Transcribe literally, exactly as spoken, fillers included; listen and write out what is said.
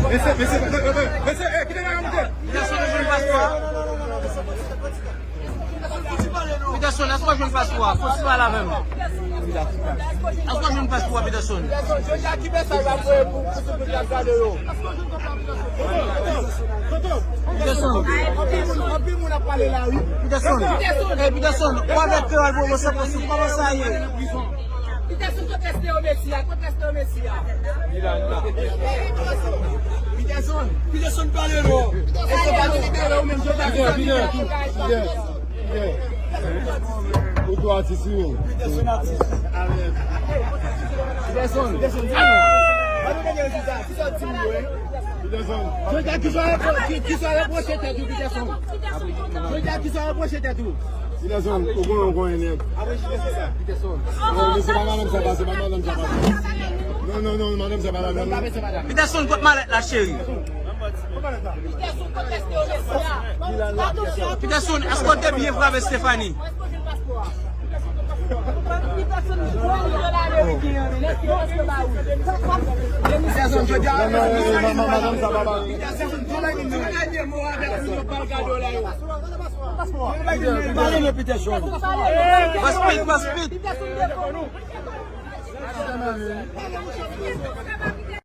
Mesye, mesye, mesye, mesye, eh, kite nèg la monte. Pèsonn jwenn paspò. Peterson, èske w jwenn paspò a? Fò w ti pale avè m. Èske w jwenn paspò a, Peterson? Jodi a, ki mesaj w ap voye pou, pou tout moun k ap gade yo? Peterson. Anpil moun, anpil moun ap pale la, wi. Peterson. Ey, Peterson, ou avèk Kreyòl Pwofesè Konsou, kòman sa ye? Peterson, kote Esteo Messi a? Kote Esteo Messi a? Peterson, Peterson pale non. Èske w pa te libere ou menm Jota ki sa Peter, Peter, Peter, Peter. Ou tou atis wi. Peterson atis. Peterson. Peterson, di non. Mwen nou gade rezilta. Ki sa w di m yo, eh? Peterson. Jodi a, ki sa w repro-, ki, ki sa w repwoche tèt ou, Peterson? Jodi a, ki sa w repwoche tèt ou? Peterson, ou konnen, ou konnen nèg. Apre jile se sa. Peterson. Non, men se pa madanm sa pase, pa madanm sa pase. Non, non, non, madanm sa pa la menm. Peterson, kot malèt la, cheri? Peterson, èske w te byen frape Stephanie? Peterson, jodi a, non, non, non, non, madanm sa pa pase. Peterson, Pale non, Peterson. Paspit, paspit.